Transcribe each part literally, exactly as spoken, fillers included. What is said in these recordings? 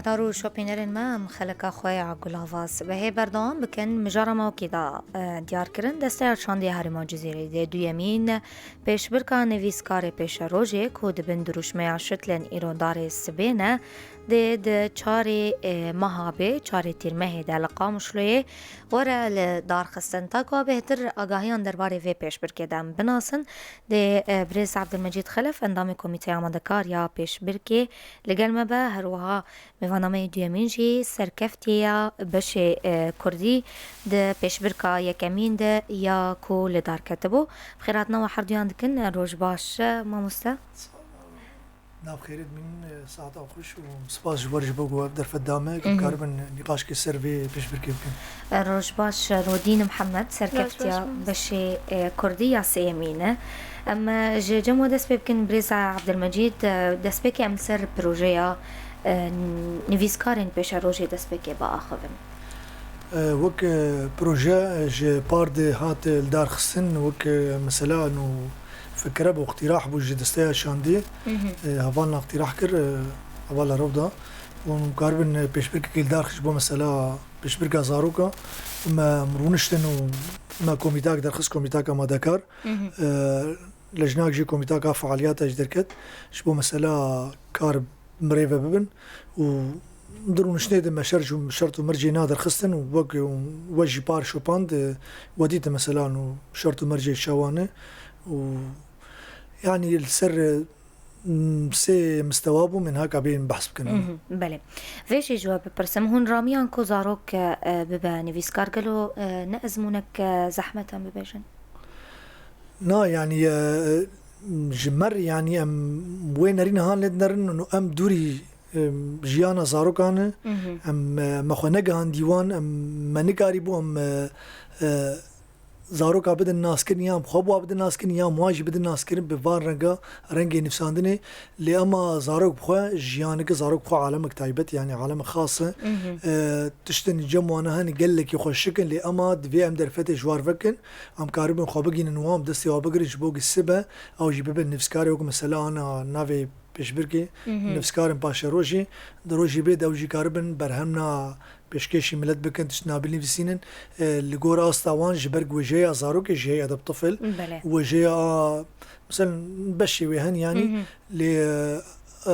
Daro şopînerên me em xeleka xwe ya Gulava sibehê berdewam bikin. Mijara me wekî da, e, diyar kirin, Desteya Şandê Herêma Cizîrê dê duyemîn pêşbirka nivîskarê pêşerojê ku di bin dirûşmeya şitlên îro darê sibê ne, dê di çarê, e, meha bê, çarê tîrmehê de li Qamişloyê were li darxistin. Ta ku bêhtir agahiyan derbarê vê pêşbirkê de em binasin, dê, e, birêz Abdulmecîd Xelef, endamê Komîteya Amadekar ya Pêşbirkê, li gel me be. Her wiha mêvana me yê duyemîn jî serkeftiye ya beşê, e, kurdî di pêşbirka yekemîn de ya ku li dar ketibû. Bi xêr hatina we herduyan dikin. Roj baş, e, mamoste. Nav xêrê dimînin, e, saeta xweş û spas ji we re ji bo ku ev derfet da me, ku Mhm. dikaribin nîqaşkê ser vê pêşbirkê bikin. Roj baş, Rodîn Mihemed, serkeftiya Roj baş, mamoste. beşê, e, kurdî ya sêyemîn e. Em, e, ji cem we dest pê bikin, birêz Abdulmecîd, e, destpêkê em li ser projeya, e, nivîskarên pêşerojê destpêkê biaxivin. E, wek, e, proje, e, ji par de hat, e, lidarxistin, wek, e, mesela, no, fikre bû, îqtîrah bû ji Desteya Şandê. Mhm. E, hevalna îqtîrah kir, e, hevala Rewda. Û em karibin, e, pêşbirkekê li dar xist ji bo mesela pêşbirka zaroka. Me rûniştin û me komîtak derxist, komîtak amadekar. Mhm. E, lejnak jî komîtaka fealiyata jî derket. Ji bo mesela kar mirêve bibin û di rûniştinê de me şer, şert û mercê na derxistin û wek, we jî par şopand, e, we dît mesela no şert û mercê çawa ne û yanî li ser, e, sê mistewa bû min haka bêjin behs bikin. Mhm, belê. Vê jî ji we bipirsim, hûn ramiyan ku zarok, e, bibe nivîskar, gelo, e, ne ezmûnek, e, zehmet em bibêjin? Na, yanî, e, ji me re, yanî em wê nerî niha lê dinerin û em dûrî, e, jiyana zarokan e. Mhm. Em, e, me xwe negihandî wan, em, me nikarîbû em, e, e, zaroka bidin naskirin, ya em xwe bi wa bidin naskirin, ya em wan jî bidin naskirin, bi van renga, rengê nivîsandinê. Lê ema zarok bi xwe jiyanek e, zarok bi xwe alemek taybet, yanî alemek xas e. Mhm. E, tiştên cem wana hene gelekî xweşik in, lê ema divê em derfetê ji war vekin, em karibin xwe bigihînin wan, bi destê wan bigirin, ji bo ku sibe ew jî bibin nivîskarê, wek mesela ana navê pêşbirkê, Mhm. nivîskarên paşerojê, di rojê bê de ew jî karibin berhemna pêşkêşî milet bikin, tiştna binivîsînin, e, li gor asta wan ji ber ku wêjeya zarokê jî heye edeb tifil, Belê. wêjeya, mesela beşê wê hene yanî, Mhm. lê, e, e,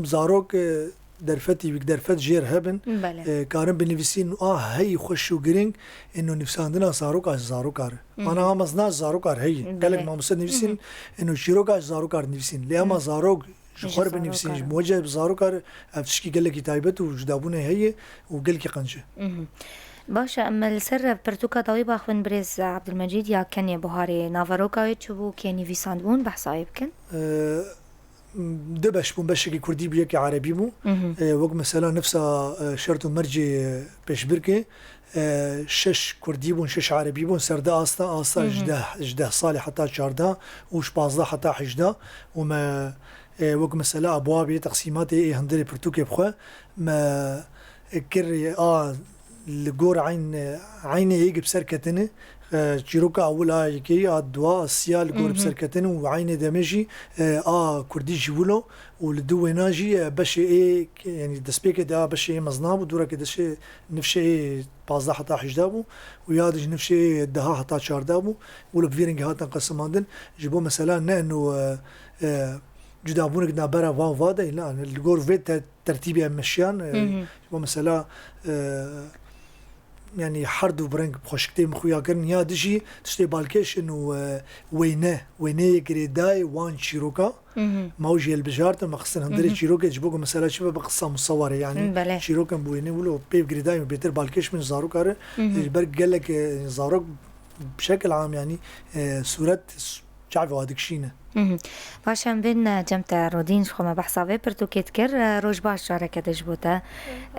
zarok, e, derfetî wî derfet jêr hebin, Belê. e, karin binivîsîn û a hey xweş û girîng, êno nivîsandina zaroka ji zarokar. Mhm. Ana a mezna ji zarokar heye. Belê. Gelek mamoste nivîsîn, Mhm. êno çîroka ji zarokar nivîsîn. Lê ema Hı. zarok ji Ji xwe re zarokar. binivîsîn, ji muweceh bi zarokar, ev tişkî gelekî taybet û cudabûnê heye û gelekî qenc e. Mhm. Baş e, em li ser pirtûka dawî baxivin birêz Abdulmecîd ya Kenê Buharê. Naveroka wê çi bû, kê nivîsandbûn, behsa wê bikin? E, du beş bûn, beşekî kurdî bû, yekî erebî bû. Mhm. E, wek mesela nifsa, e, şert û mercê pêşbirkê, e, şeş kurdî bûn, şeş erebî bûn, ser du asta, asta Mhm. ji deh, ji deh salê heta çardeh û ji pazdeh heta hejdeh. Û me, e, wek mesela abwabê, teqsîmatê ê hundirê pirtûkê bi xwe me kir, a li gor eyn, eynê yek bi ser ketine, e, çîroka ewil a yekê, a dua, a siya li gor bi Mhm. ser ketine û eynê demê jî, e, a kurdî jî wilo û li du wêna jî, e, beşê ê, yanî destpêkê de a beşê ê mezna bû, dûrekê de şê nifşê ê pazdeh heta hejdeh bû û ya de jî nifşê ê deha heta çardeh bû û li bi vî rengî hatin qesimandin. Ji bo mesela ne eno, e, e, cudabûnek nabera van va de, ne, li gor vê te-, tertîbê em meşiyan, e, Hı hı. ji bo mesela, e, yanî her du bi reng bi xweşik tê min xuya kirin, ya dijî tiştê balkêş in û, e, wêne, wêneyê girêdayê wan çîroka, Hı hı. me ew jî hilbijartin, me xistin hundirê Hı hı. çîrokê, ji bo ku mesela çi be, bi qisa musewar e, yanî Belê. çîrokin bi wênê wilo pê girêdayê min bêtir balkêş min zaroka re, Hı hı. ji ber gelek, e, zarok bi şekil am, yanî, e, sûret, çavê wa dikişîne. Mhm. Baş em bên, e, cem te Rodîn, ji xwe me behsa vê pirtûkê dikir. E, roj baş careke din ji bo te.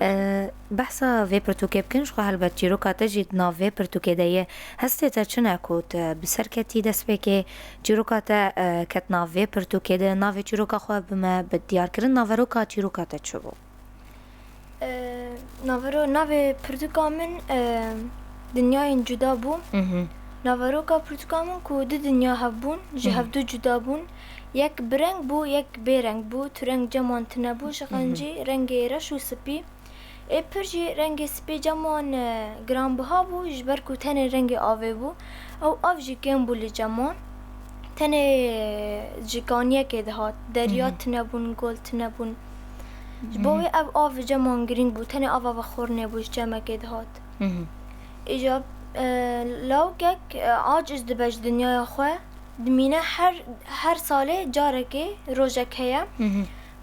E, behsa vê pirtûkê bikin, ji xwe helbet çîroka te jî di nav vê pirtûkê de ye. Hestê te çi ne ku te bi ser ketî destpêkê? Çîroka te, e, ket nav vê pirtûkê de. Navê çîroka xwe bi me bi diyar kirin. Naveroka çîroka te çi bû? E, navero-, navê pirtûka min, e, Dinyayên Cuda bû. Mhm. Naveroka pirtûka min ku du dinya hev bûn, ji hevdu cuda bûn. Yek bi reng bû, yek bê reng bû. Tu reng ceman tune bû, ji xencî rengê reş û spî. Ê pir jî rengê spî ceman, e, giranbiha bû, ji ber ku tenê rengê avê bû. Ew av jî kêm bû li ceman. Tenê ji kaniyekê dihat. Derya tune bûn, gol tune bûn. Ji bo wê ev av ceman girîng bû. Tenê ava vexwarinê bû, ji çemekê dihat. Îja, e, lawikek, e, aciz dibe ji dinyaya xwe. Dimîne her, her salê carekê rojek heye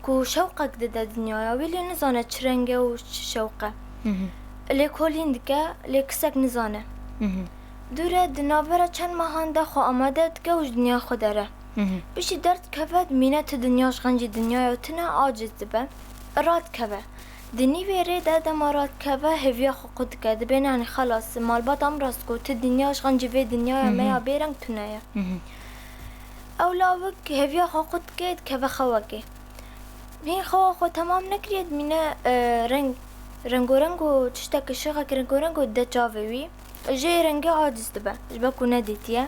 ku şewqek dide dinyaya wî, lê nizane çi reng e û çi şewq e. Lêkolîn dike, lê kisek nizane. Dûre di navbera çend mehan de xwe amade dike û ji dinyaya xwe dere. Piştî derdikeve, dimîne ti dinya ji xencî dinyaya tune aciz dibe. Radikeve. Di nîvê rê de dema radikeve, hêviya xwe qut dike. Dibê nanî xelas, malbata min rast got, ti dinya ji xencî vê dinyaya me ya bêreng tune ye. Ew lawik hêviya xwe qut dike, dikeve xewekê. Hîn xewa xwe temam nekiriye, dimîne, e, reng, rengoreng û tiştek, şixek rengoreng û dide çavê wî. Jê rengê aciz dibe, ji ber ku nedîtiye.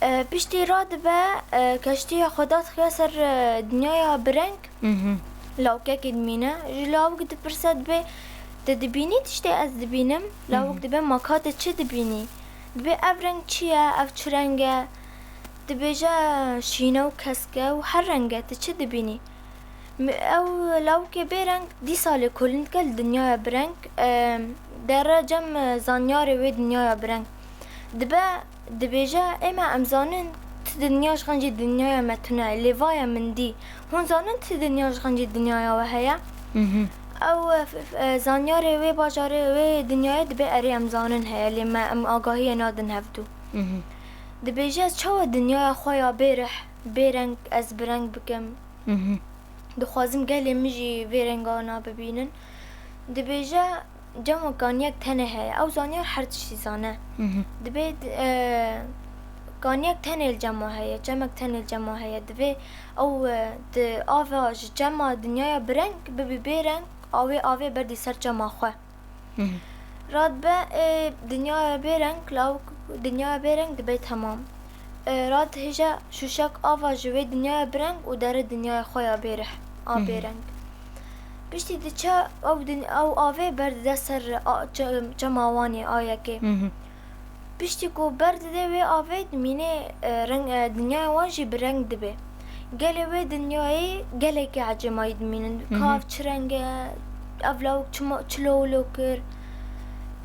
E, piştî radibe, e, keştiya xwe dadixiya ser, e, dinyaya bi reng. Lawikekê dimîne. Ji lawik dipirse, dibê, "Tu dibînî tiştê ez dibînim?" Lawik dibe, "Ma ka tu çi dibînî?" Dibê, "Ev reng çi ye? Ev çi reng e?" Dibêje, "Şîn e û kesk e û her reng e, tu çi dibînî?" Mi-, ew lawikê bêreng dîsa lêkolîn dike li dinyaya bireng, e, dere cem, e, zanyarê wê dinyaya bireng. Dibe, dibêje, "Ê me, em zanin ti dinya ji xencî dinyaya me tune ye, lê va ye min dî. Hûn zanin ti dinya ji xencî dinyaya we heye?" Ew, e, f-, f-, e, zanyarê wê bajarê, wê dinyayê dibê, "Erê, em zanin heye, lê me, em agahiyê nadin hevdû." Dibêje, "Ez çawa dinyaya xwe ya bêrih, bêreng ez bireng bikim?" Dixwazim gelê min jî vê rengana bibînin. Dibêje, "Cema kaniyek tenê heye." Ew zanyar her tiştî zane. Dibê, e, kaniyek tenê li cema heye, çemek tenê li cema heye. Divê ew, e, di ava ji çema dinyaya bireng bibî bêreng, awê avê berdî ser çema xwe. Radibe, ê, dinyaya bêreng, lawik dinyaya bêreng dibe temam. E, radihêje şûşek ava ji wê dinyaya bireng û dere dinyaya xwe ya bêrih a bêreng. Piştî diçe ew din-, ew avê berdide ser a-, çe-, çema wan ê a yekê. Piştî ku berdide wê avê dimînê, e, reng, e, dinyaya wan jî bi reng dibe. Gelê wê dinyayê gelekî ecêmayî dimînin. Ka ev çi reng e, ev lawik çima, çi lewlo kir.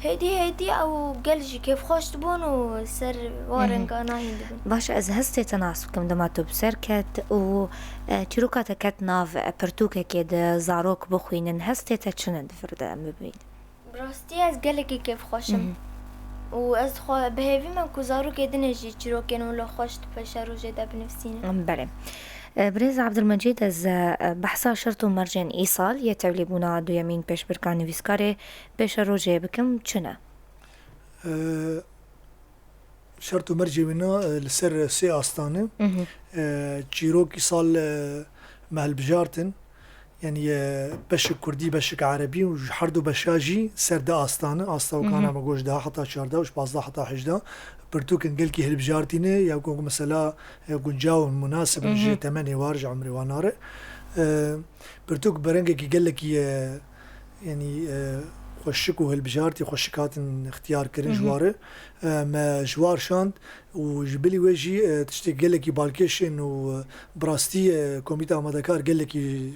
Hêdî hêdî ew gel jî kêfxweş dibûn û ser wa renga nahîn dibûn. Baş e, ez hestê te nas bikim, dema tu bi ser ket û, e, çîroka te ket nav, e, pirtûkekê de zarok bixwînin, hestê te çi ne di vir de em bibînin? Bi rastî ez gelekî kêfxweş im. Û ez dixwa-, bi hêvî me ku zarokê din ê jî çîrokên wilo xweş di pêşerojê de binivîsînin. Belê. E, birêz Abdulmecîd, ez, e, behsa şert û mercên îsal yê tevlîbûna duyemîn pêşbirka nivîskarê pêşerojê bikim, çi ne? E, Şert û mercê wîna, e, li ser sê astan e. E, çîrok îsal, e, me hilbijartin. Yanî, e, beşik kurdî, beşik erebî û ji her du beşa jî ser di astan e. Asta wekana me got ji deha heta çardeh û ji pazdeh heta hejdeh. Pirtûkên gelkî hilbijartî ne, ya ku mesela, e, guncaw in, munasib in ji temenê war, ji emrê wan nare. E, pirtûk bi rengekî gelekî, e, Yanî, e, xweşik û hilbijartî xweşik hatin ixtiyar kirin ji war re. E, me ji war şand û ji bilî wê jî, e, tiştê gelekî balkêş in û, e, bi rastî, e, komîta amadekar gelekî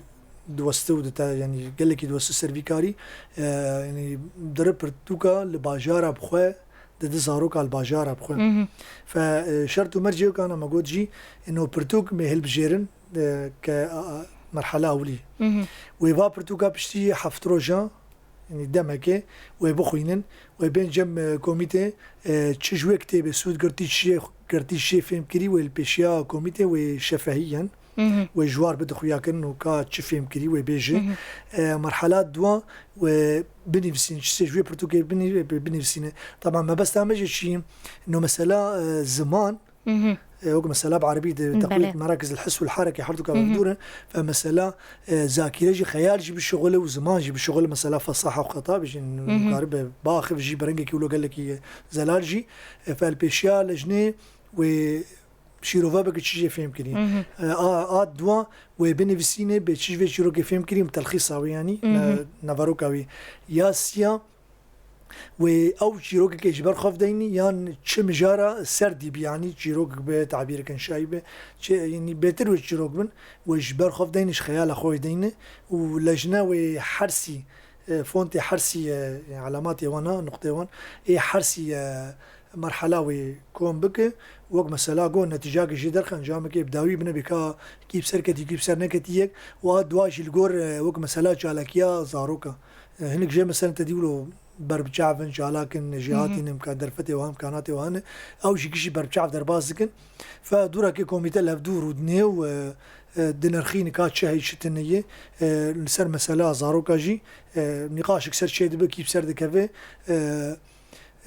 diweste û dite, yanî gelekî diweste ser vî karî. E, yanî dire pirtûka li bajara bi xwe, dide zaroka li bajara bi xwe. Fe, e, şert û mercê wekana me got jî, ino pirtûk me hilbijêrin, e, ke, a, a, merhela ewlî. Wê va pirtûka piştî heft roja, yanî demekê, wê bixwînin, wê bên cem, e, komîtê, e, çi ji wê kitêbê sûd girtî, çi girtî, çi fêm kirî, wê li pêşiya komîtê wê şefehî yen. Wê ji war bide xuyakirin û ka çi fêm kirî, wê bêje. E, merhela duwa, wê binivîsîn, çi sê ji wê pirtûkê binî-, binivîsîne. Taban mebesta me jî çi ye? No mesela, e, ziman, Mhm. E, wek mesela bi erebî de Belê. Teqwiyet merakizil his wal hereke, her duka Mhm. mevdûr in. Fe mesela, e, zakîre jî, xeyal jî bişixule û ziman jî bişixule, mesela fesaha û xeta bijîn, Mhm. karibe biaxive jî bi rengekî wilo gelekî zelal jî. E, fe li pêşiya lejnê wê şîrove bike çi jê fêm kirî. Mhm. E, a, a dua wê binivîsîne, bê çi ji vê çîrokê fêm kirî, telxîsa wê yanî, Mhm. ne-, neveroka wê. Ya siya, wê ew çîrokekê ji ber xwe ve deynî, yan çi mijara ser dî bî, yanî çîrok be, tabîrek înşaî be, çi, yanî bêtir wê çîrok bin, wê ji ber xwe ve deynî, ji xeyala xwe wê deyne û lejne wê hersî, e, fontê hersî, e, alamatê wan, nuqtê wan, ê hersî, e, merhala wê kom bike, wek mesela go netîcakê jê derxe, encamekê bi dawî bine bê ka kî bi ser ketî, kî bi ser neketî yek, û a dua jî li gor, e, wek mesela çalakiya zaroka. E, hinek jê mesela te dî wilo berbiçav in, çalak in, jêhatî Mhm. ne, imka-, derfetê wan, imkanatê wan hene. Ew jî gişî berbiçav derbas dikin. Fe dûrekê komîte li hevdû rûdinê û, e, e, dinirxîne ka çi heye, çi tune ye. E, li ser mesela zaroka jî, e, nîqaşek ser çê dibe, kî bi ser dikeve. E,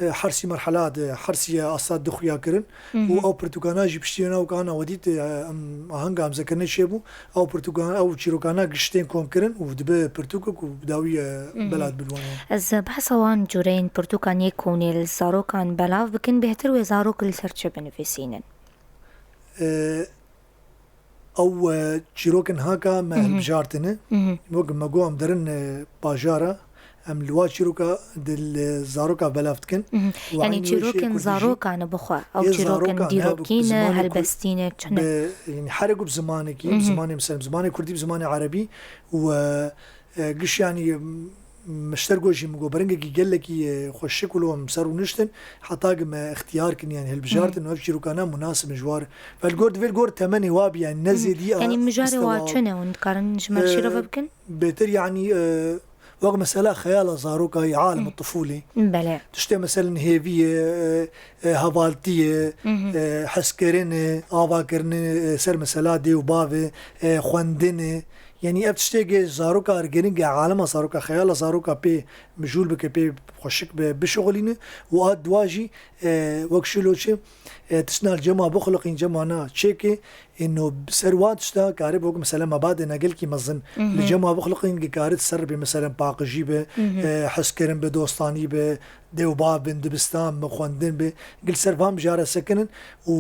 e, hersî merhela de, hersî asta dixuya kirin. Mhm. Û ew pirtûkana jî piştî wê na wek ana we dît, e, em ahenga hemzekirinê çêbû. Ew pirtûkan, ew çîrokana giş tên kom kirin û dibe pirtûkek û bi dawî, e, Mhm. bela dibe li wan. Ez behsa wan cûreyên pirtûkan yê komî li zarokan belav bikin, bêhtir wê zarok li ser çi binivîsînin? E, Ew, e, çîrokên haka me Mhm. hilbijartine. Mhm. Wek me got, em derin, e, bajara, em li wa çîroka di li zaroka belav dikin. Mhm. Û Yanî eynî wê jî çîrokên kurdî jî. Zarokan e bixwe. Ew Ê çîrokên zarokan, ne, dîrokî bi ne, zimanê kurd, helbestî ne, çi ne? Bi, yanî herek û bi zimanekî, bi Mhm. zimanê, mesela bi zimanê kurdî, bi zimanê erebî û, e, e, giş yanî, m-, Min ji te re got jî, min got, bi rengekî gelekî, e, xweşik wilo em ser rûniştin, heta ki me ixtiyar kirin, yanî hilbijartin, Mhm. û ev çîrokana munasib in ji war. Ve li gor divê li gor temenê wa bî, yanî ne Mhm. zêdî a Yanî mijarê wa istewal. Çi ne hûn dikarin ji me re E, şîrove bikin? Bêtir, yanî, e, wek mesela xeyala zarokayî, alim Mhm. tufûlê. Belê. Tiştê mesela hêviyê, e, e, hevaltiyê, Mhm. e, hezkirinê, avakirinê, e, ser mesela dê û bavê, e, xwendinê. Yanî ev tiştê ge zaroka ergenî, ge alema zaroka, xeyala zaroka pê mijûl bike, pê xweşik be, bişixulîne û a dua jî, e, wek şilo çi, e, tiştna li cema bixuliqîn, cema na çêke, êno ser wan tişta karibe wek mesela mebadê ne gelkî mezin li Mhm. cema bixuliqîn, ge karit ser be, mesela paqijî be, Mhm. e, hezkirin be, dostanî be, dê û bav bin, dibistan be, xwendin be, gil ser van mijara sekinin û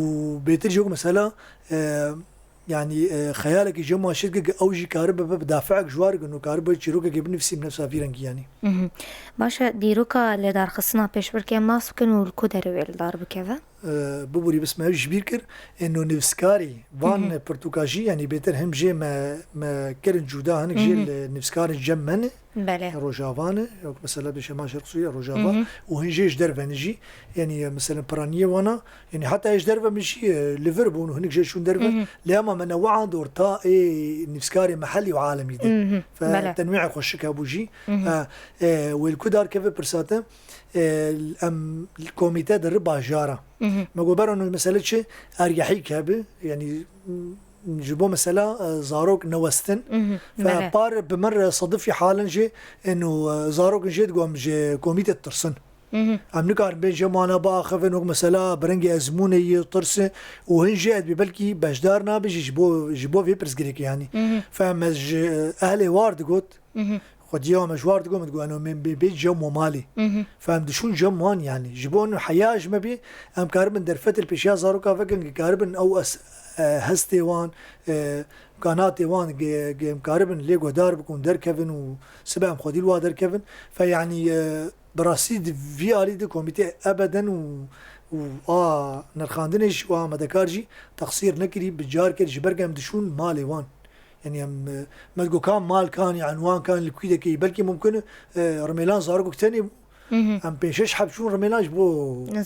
bêtir jî wek mesela, e, Yanî, e, xeyalekî cem wan şêt ke ew jî karibe be bi dafeek ji war kin û karibe çîrokekê binivîsî bi nefsa vî rengî yanî. Mhm. Baş e, dîroka lêdarxistina pêşbirkê em nas bikin û li ku derê wê li dar bikeve? E, biborî bes me ev ji bîr kir. Êno nivîskarî van Mhm. pirtûka jî, yanî bêtir him jê me, me kirin cuda, hinek jê Mhm. li nivîskarên cem me ne. Belê. Rojava ne, yok mesela bêje ma Şerq Sûriye, Rojava Mhm. û hin jê ji derve ne jî. Yanî, e, mesela piraniyê wana, yanî heta ê ji derve min jî, e, li vir bûn û hinek jê çûn derve. Mhm. Lê hema me neweand orta ê nivîskarê mehellî û alemî de. Mhm. Fe Belê. tenwîa xweşik hebû jî. Mhm. E, e, wê li ku dar keve pirsa te, e, em li komîte de ri bajara. Mhm. Me got, bera nû mesele çi? Ergehîk hebe, yanî, m-, ji bo mesela, e, zarok newestin. Mhm. Fe Belê. par bi min re sedifî halin jî, êno, e, zarok jê digot em ji komîte ditirsin. Mhm. Em nikarin bên cem wana biaxivin, wek mesela bi rengê ezmûnê yê tirsi û hin jê ez bê belkî beşdar nabe jî ji bo, ji bo vê pirsgirêkê yanî. Mhm. Fe em ez ji ehlê war digot, Mhm. xwediya me ji war digot, min digot, eno, min bê, bê cem we malê. Mhm. Fe em dişûn cem wan yanî. Ji bo eno heya ji me bê, em karibin derfet li pêşiya zaroka vekin, ki karibin ew es-, e, hestê wan, e, kanatê wan, ge, ge em karibin lê guhdar bikun, derkevin û sibe em xwedî li wa derkevin. Fe yanî, e, Bi rastî di vî alî de komîtê ebeden û, û a nirxandinê jî û a amadekar jî teqsîr nekirî, bi car kir ji ber ku em dişûn malê wan. Yanî em, e, me digot ka mal kanî, enwan kanî, li kû dekê, belkî mumkin e, e, rimêlan zarokek tenê bû. Mhm. Em pênc şeş heb çûn rimêlan ji bo,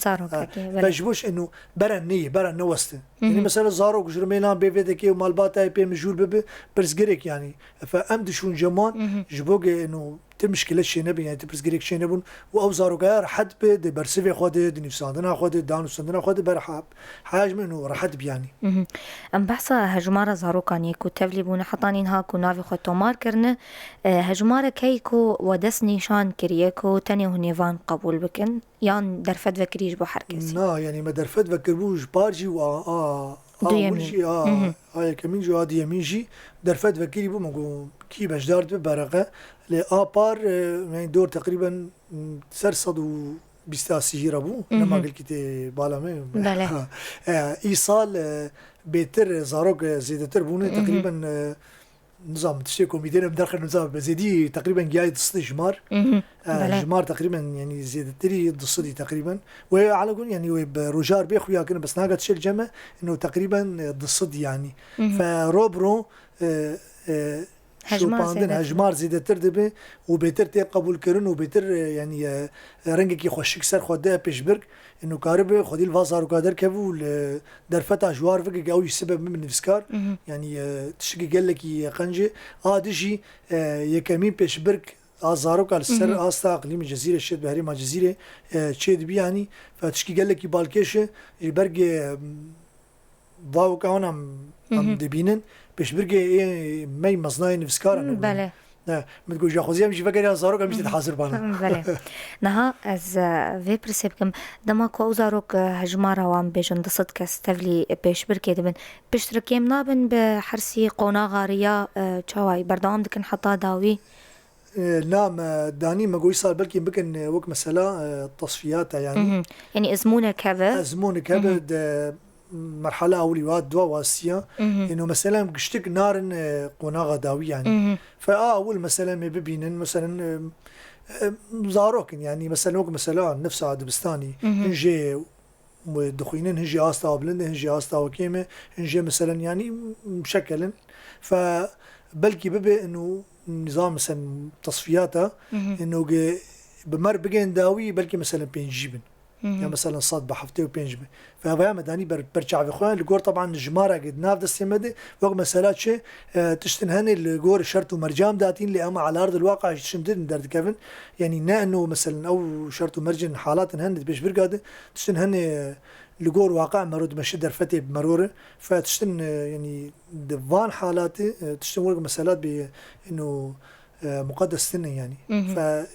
Zarokekê, e, belê. Ve ji bo ş-, eno beren neyê, beren neweste. Yanî Mhm. mesela zarok ji rimêlan bê vê dekê û malbatayê pê mijûl bibe, pirsgirêk yanî. Fe em dişûn cem wan, Mhm. ji bo ge eno ti mişkile çênebin, yanî ti pirsgirêk çênebûn û ew zarokaya rehet bi di bersivê xwe de, di nivîsandina xwe de, di danûstandina xwe de berha-, haya ji min û rehet bi yanî. Mhm. Em behsa hejmara zarokan yê ku tevlî bûne, heta nîha ku navê xwe tomar kirine, e, hejmara key ku we dest nîşan kiriye ku tenê hûn ê van qebûl bikin, yan derfet vekirî ji bo her kesî? Na, yanî me derfet vekiribû ji par jî û a, a, a Duyemîn. Awil jî, a, Mhm. a yekemîn jî, a duyemîn jî derfet vekirî bû, me got, kî beşdar dibe bereqe. Lê a par, e, yanî dor teqrîben, m, ser sed û bîst a sî jî re bû. Mhm. Nema gelkî tê bala me. Belê. E, îsal, e, bêtir zarok, e, zêdetir bûne, Mhm. teqrîben, e, nizam, tiştê komîtê ne bi derxin nizam, bi zêdî teqrîben giyayê du sed jimar. Mhm. E, Belê. Jimar teqrîben, yanî zêdetirî du sed teqrîben. Wê ala kun, yanî wê bi rojar bê xuya kirin, bes naga tiştê li cem me, ino teqrîben, e, du sed yanî. Mhm. Fe ro bi ro, e, e, Hejmar şopandin, zêdetir. Hejmar zêdetir dibe û bêtir tê qebûlkirin û bêtir, e, yanî, e, rengekî xweşik ser xwe de pêşbirk. Ino karibe xwedî li va zaroka derkeve û li derfeta ji war veke, ew jî sibe bibe nivîskar. Mhm. Yanî, e, tiştekî gelekî qenc e. A di jî, e, yekemîn pêşbirk a zaroka li ser Mhm. asta eqlîmê Cezîrê şêt bi herêma Cezîrê, e, çê dibiyanî. Fe tişkî gelekî balkêş e. Ji ber ge, em, va weke wan em, em Mhm. dibînin. Pêşbirkê ê me yî meznayê nivîskar e, Hmm, ne belê. Ne, min digot, ji xwezî em jî vegeriya zarok em jî tê hazir bana. Hmm, belê. Niha ez, e, vê pirsê bikim. Dema ku ew zarok, e, hejmara wan bêjin du sed kes tevlî pêşbirkê dibin, piştre kêm nabin bi hersî qonaxa riya, e, çawa berdewam dikin heta dawî? E, na, me danî me got îsal belkî bikin, e, wek mesela, e, tasfiyata yanî. Mhm. Yanî ezmûnek hebe? Ezmûnek hebe Mhm. de merhala ewilî wa dua wasiya. Mhm. Êno mesela em giştik narin, e, qonaxa dawî yanî. Mhm. Fe a ewil mesela em ê bibînin, mesela, e, e, zarok in yanî, mesela wek mesela nifsa dibistanî, Mhm. hin jê dixwînin, hin jî asta bilind e, hin jî asta kêm e, hin jê meselen yanî muşekel in. Fe belkî bibe ino nizam meselen tasfiyata, Mhm. ino ge bi mer bigên dawî belkî meselen pêncî bin. Mhm. Ya meselen sed bi heftê û pênc bin. Fe vaya me danî ber, ber çavê xwe, li gor teban jimara ge di nav destê me de, wek mesela çi, e, tiştin hene li gor şert û mercan datîn, lê ema ala erdil waqî jî tiştin din derdikevin. Yanî ne eno meselen ew şert û mercên halatin hene di pêşbirka de, tiştin hene, e, li gor waqî mero dimeşe derfetê bi meror e. Fe tiştin, e, yanî di van halatê, e, tiştin wek mesela bê eno, e, muqedes tune yanî. Mhm. Fe,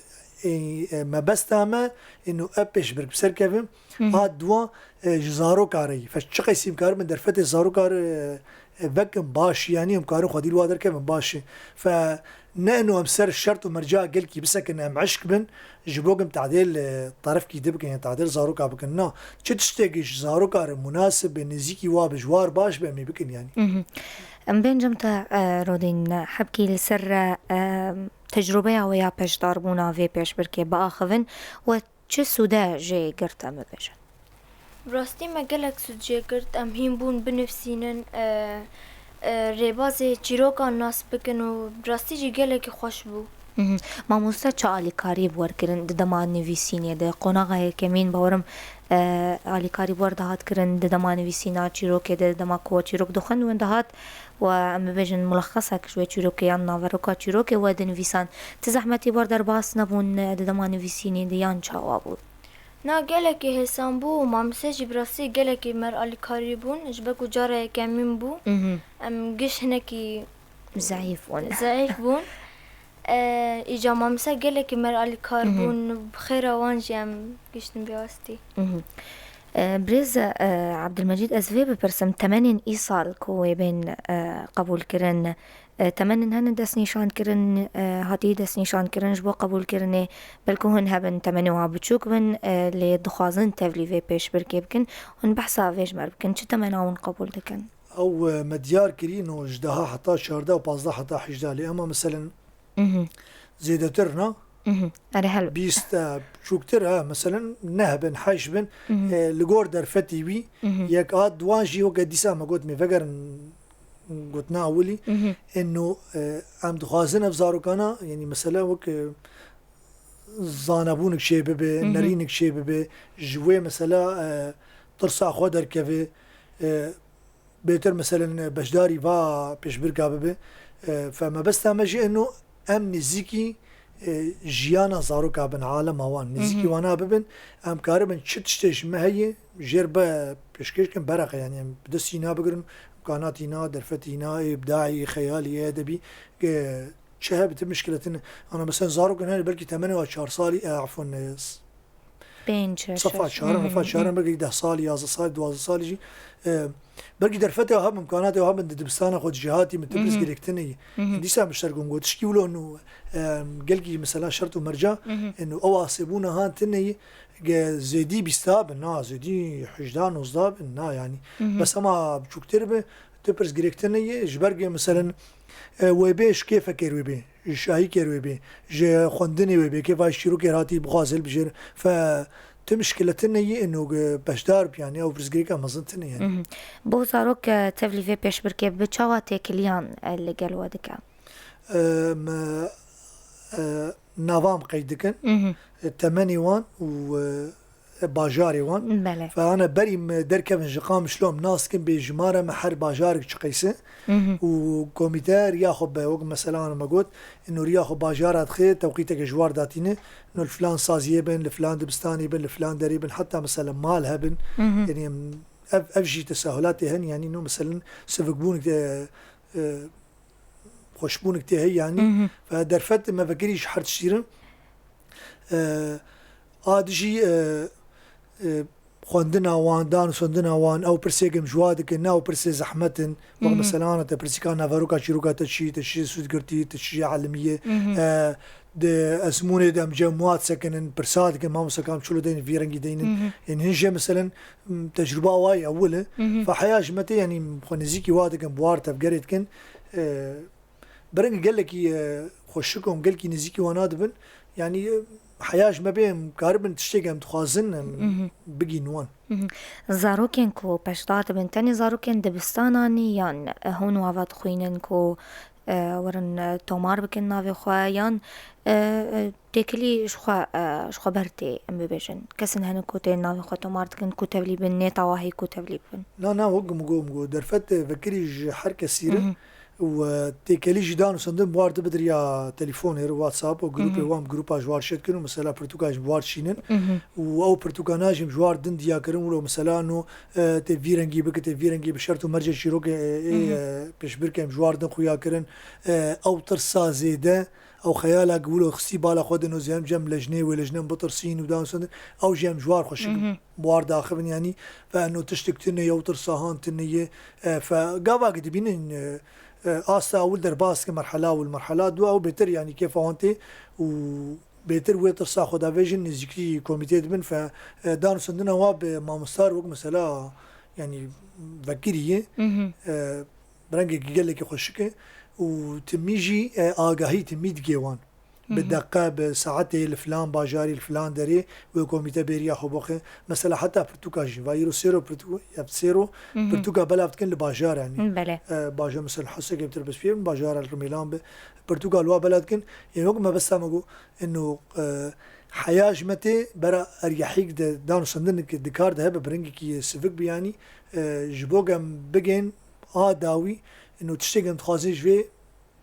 e, e, mebesta me ino ev pêşbirk bi ser kevin. Mhm. A dua, e, ji zaroka re yî. Fe çi qeysî em karin derfetê zaroka re, e, e, vekin baş, yanî em karin xwedî li wa derkevin baş e. Fe ne ino em ser şert û merca gelkî bisekin, em eşk bin, ji bo em tadêl, e, terefkî di bikin, yanî tadêl zaroka bikin. Na, çi tiştekî ji zaroka re munasib be, nêzîkî wa be, ji war baş be, em ê bikin yanî. Mhm. Em bên cem te, e, Rodîn, hebkî li ser, e, tecrûbeya we ya beşdarbûna vê pêşbirkê biaxivin we çi sûde jê girt, em bibêjin? Bi rastî me gelek sûd jê girt. Em hîn bûn binivîsînin, e, e, rêbazê çîrokan nas bikin û bi rastî jî gelekî xweş bû. Mhm. Mamoste çi alîkarî bi we re kirin di dema nivîsînê de? Qonaxa yekemîn, bawerim, e, alîkarî bi we re dihat kirin di dema nivîsîna çîrokê de, dema ku we çîrok dixwend, win dihat û em bibêjin mulexesek ji wê çîrokê yan naveroka çîrokê we dinivîsan. Ti zehmetî bi we re derbas nebûn, e, di dema nivîsînê de yan çawa bû? Na, gelekî hêsan bû û mamoste jî bi rastî gelekî me re alîkarî bûn, ji ber ku cara yekemîn bû. Mhm. Em giş hinekî Zeîf bûn. Zeîf bûn. E, îca mamoste gelekî me re alîkar Mhm. bûn, bi xêra wan jî em gihiştin vê astî. Mhm. E, birêz, e, Abdulmecîd, ez vê bipirsim, temenên îsal ku wê bên, e, qebûlkirin, e, temenên hene destnîşankirin, e, hatî destnîşankirin ji bo qebûlkirinê, belku hin hebin temenê wan biçûk bin, e, lê dixwazin tevlî vê pêşbirkê bikin, hûn behsa vê ji me re bikin, çi temena hûn qebûl dikin? Ew, e, me diyar kirî, no ji deha heta çardeh û pazdeh heta hejdeh lê ema meselen Mhm. zêdetir na. Mhm. Erê, helbet. Bîst, e, biçûktir, e, meselen neh bin, heşt bin, Mhm. e, li gor derfetî wî, Mhm. yek a duan jî weke dîsa me got, me vegerin gotina ewilî. Mhm. Eno, e, em dixwazin ev zarokana, yanî mesela wek, e, zanebûnik çê bibe, Mhm. nerînik çê bibe, ji wê mesela, e, tirsa xwe derkeve, e, bêtir meselen beşdarî va pêşbirka bibe. E, fe mebesta me jî eno em nêzîkî e, jiyana zaroka bin, alema wan, nêzîkî wana bibin, em karibin çi tiştê ji me heye, jêr be pêşkêş kin, bereqe, yanî em bi destî na bigirin, kanatî na, derfetî na, îbdaî, xeyalî, edebî, e, çi hebe ti mişkiletin, ana mesela zarokên hene belkî temenê wa çar salî, e, afon, e, s-, Pênc, sefa şeş. Çaran, sefa çaran, belkî deh salî, yazdeh salî, duwazdeh salî jî, e, belkî derfetê hebin, imkanatê hebin, di dibistana xwe di cîhatî min, tu pirs girêktinê yî. Dîsa min ji ser gom got, tişkî wilo nû, e, gelkî mesela şert û merca, e, nû ew asêbûna han tine yî, ge zêdî bîsta bin, na, zêdî hejda nozda bin, na, yanî. Bes hema biçûktir bi, tu pirs girêktinê yî, ji ber ge, meselen, e, wê bê ji kêfekê wê bê, ji şahîkê wê bê, ji xwendinê wê bê, kêfa ji çîrokê hatî bixwaze hilbijêre. Fe tu mişkiletin neyî, ino, e, beşdar bi, yanî ew pirsgirêka mezin tine, yanî. Mhm. Bo zarok, e, tevlî vê pêşbirkê bi çawa têkiliyan, e, li gel we dike? E, me, e, navan qeyd dikin, Mhm. e, temenê wan û, e, e, bajarê wan. Belê. Fe ana berî me derkevin ji Qamişlo em nas dikin bê jimara me her bajarek çi qeyse. Mhm. Û komîte riya xwe be, wek mesela ana me got, ino riya xwe bajara dixe, tewqîteke ji war datîne, ino li filan saziyê bin, li filan dibistanê bin, li filan derê bin, heta mesela mal hebin. Mhm. Yanî em, ev, ev jî tesahulatê hene, yanî ino mesela sivikbûnek, e, e, xweşbûnek tê heye, yanî. Mhm. Fe derfet me vekirî ji her tiştî re. E, a dijî, e, e, xwendina wan, dan û sendina wan, ew pirsê em ji wa dikin, ne ew pirsê zehmet in. Wek Mhm. mesela ana te pirsîka naveroka çîroka te çi, te çi sûd girtî, te çi elimiyê. Mhm. E, di ezmûnê de em cem wa disekinin, pirsa dikin, mamosta kam çilo deynin, vî rengî deynin. Mhm. Ên hin jê meselen, m, tecrûba wa yê ewil e. Mhm. Fe heya ji me tê, yanî xwe nêzîkî wa dikin, bi war tevgerê dikin. E, bi rengî gelekî, e, xweşik û em gelkî nêzîkî wana dibin. Yanî, e, heya ji me bê em karibin tiştê em dixwazin, em Mhm. bigîn wan. Mhm. Zarokên ku beşdar dibin, tenê zarokên dibistananî yan, e, hûn ava dixwînin ku, e, werin, e, tomar bikin navê xwe yan, e, e, têkilî ji xwe, e, ji xwe ber tê, em bibêjin. Kesin hene ku tê navê xwe tomar dikin ku tevlî bin, nê tawahî ku tevlî bibin. Na, na, wek min got, min got, derfet, e, vekirî ji her kesî re Mhm. û, e, têkelî jî dan û sendin bi war dibe di riya telefonê re, WhatsApp û grûpê Mhm. wan bi grûpa ji war çêdikin û mesela pirtûka ji war çînin Mhm. û ew pirtûkana jî ji war din diya kirin, wilo mesela no, e, tê vî rengî bike, tê vî rengî bi şert û mercê çîrokê, e, ê, Mhm. e, pêşbirkê em ji war din xuya kirin, e, ew tirsa zêde, ew xeyala ku wilo xistî bala xwe din û zê em cem lejnê wê lejne em bitirsîn û dan sendin, ew jî em ji war xweşik Mhm. bi war daxivin, yanî, fe eno tiştik tune ye, ew tirsa han tune ye, e, fe gava ku dibînin, e, e, asta ewil derbas ke merhala ewil, merhala du ew bêtir, yanî kêfa wan tê û bêtir wê tirsa xwe davêjin, nêzîkî komîtê dibin, fe, e, dan û sendina wa bi mamosta re wek mesela, yanî vekirî ye, Mhm. e, bi rengekî gelekî xweşik e û timî jî, e, agahî timî digê wan. Bi Mhm. deqe, bi saetê li filan bajarî, li filan derê wê komîte bêriya xwe bixe. Mesela heta pirtûka jî, va îro sêro pirtû-, ya sêro Mhm. pirtûka belav dikin li bajar, yanî. Belê. E, bajar mesela Hesekê bi tirbespiyê bin, bajara li Rûmêlan bi pirtûka li wa belav dikin. Ê wek mebesta me got, ino, e, heya ji me tê bera eryehîk de dan û sendin di kar de hebe bi rengekî sivik bi, yanî, e, ji bo em bigên a dawî, ino tiştê em dixwazin ji vê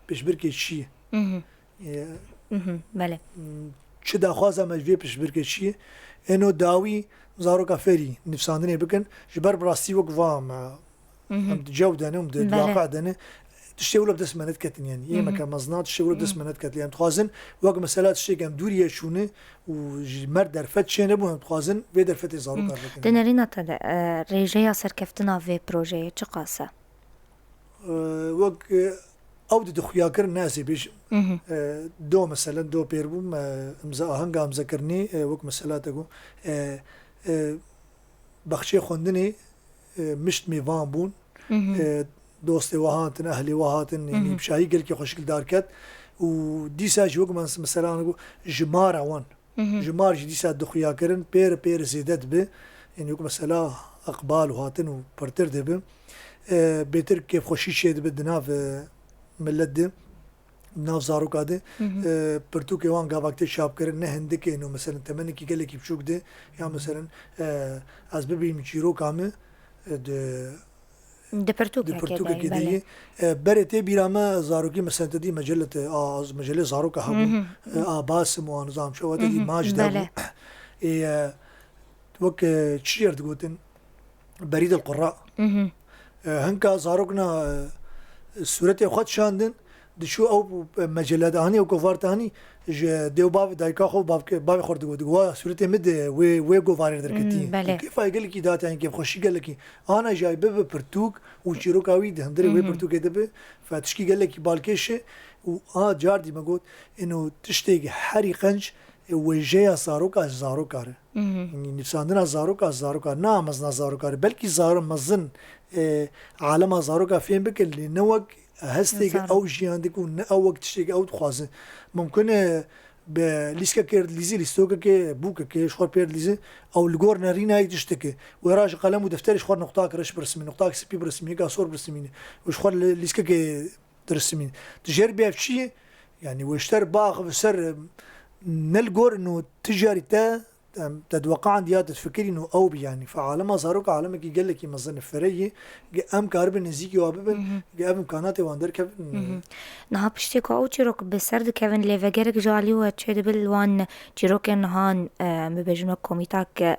pêşbirkê çi ye? Mhm. E, Mhm, belê. m, çi daxwaza me ji vê pêşbirkê çi ye? Eno dawî zaroka fêrî nivîsandinê bikin. Ji ber bi rastî wek va me, Mhm. em di cew de ne, em di, di Belê. waqe de ne. Tiştê wilo bi dest me nediketin, yanî. Yê me Mhm. ke mezna, tiştê wilo bi dest Mhm. me nediketin. Em dixwazin wek mesela tiştê em dûrî ye çûne û ji me derfet çênebû, em dixwazin vê derfetê zarokan Mhm. bikin. Di nerîna te de, e, rêjeya serkeftina vê projeyê çiqas e? E, wek, e, ew di, di xuyakirin ne ez ê bêjim. Mhm. E, do meselen, do pêr bûm, e, imza ahenga imzekirinê, e, wek mesela te got, e, e, baxçeyê xwendinê, e, mişt mêvan bûn. Mhm. E, dostê we hatin, ehlê we hatin, yanî Mhm. bi şahî gelkî xweşik li dar ket. Û dîsa jî wek me mesela got, jimara wan. Mhm. Jimar jî dîsa dixuya kirin, pêr pêr zêde dibe. Yanî wek mesela iqbal û hatin û pirtir dibe. E, bêtir kêfxweşî çêdibe di nav, e, milet de, di nav zaroka de. Mhm. E, pirtûkê wan gava tê çapkirin, ne hindik ê, no, mesela temenekî gelekî biçûk de, ya mesela, e, ez bibînim çîroka min, e, di Di pirtûkekê de, pirtûkekê de belê. Yê. E, berê tê bîra me zarokî, mesela te dî mecelete, a, mecelê zaroka hebû. E, a Basim û a nizam şewa te dî maç de bû. Ê, e, wek, e, çi jêr digotin? Berîd el Qurra. E, hinka zarok na, e, sûretê xwe dişandin, diçû ew, e, mecele de anî, ew kovart anî, ji dê û bavê dayika xwe û bavke-, bavê xwe digot, digot, "Wa sûretê min de wê, wê govarê derketî." Hmm, belê. Kêfa gelekî date, yani kêfxweşî gelekî. Ana jî ay bibe pirtûk û çîroka wî di hundirê wê pirtûkê de bi, fe tişkî gelekî balkêş e û a car dî me got, ino tiştê herî qenc, e, wêjeya zaroka ji zaroka re. Yanî nivîsandina zaroka ji zaroka, ne a mezina zaroka re. Belkî zaro-, mezin, e, alema zaroka fêm bike, lê ne wek hestê ke ew jiyan dike û ne ew wek tiştê ke ew dixwaze. Mumkin e, bi lîskekê erdilîzî, lîstokekê, bûkekê ji xwe pê erdilîzî, ew li gor nerîna yê tişteke. Wê ra ji qelem û defterê ji xwe nuqtak reş birismî, nuqtak spî birismî, yeka sor birismîne. Û ji xwe li lîskekê dirismîn. Tu jêr bêev çi ye? Yanî wê ji te re biaxive ser, em, ne li gor ino ti carî te, em, te diweqand ya te difikirîn û ew bi yanî. Fe alema zarok alemekî gelekî mezin e, fereyî, ge em karibin nêzîkî wa bibin, ge ev imkanatê wan derkevin. Niha piştî ku ew çîrok bi ser dikevin, lêvegerek ji alî we çêdibe li wan çîrokên nihan, e, em bibêjin wek komîtak, e,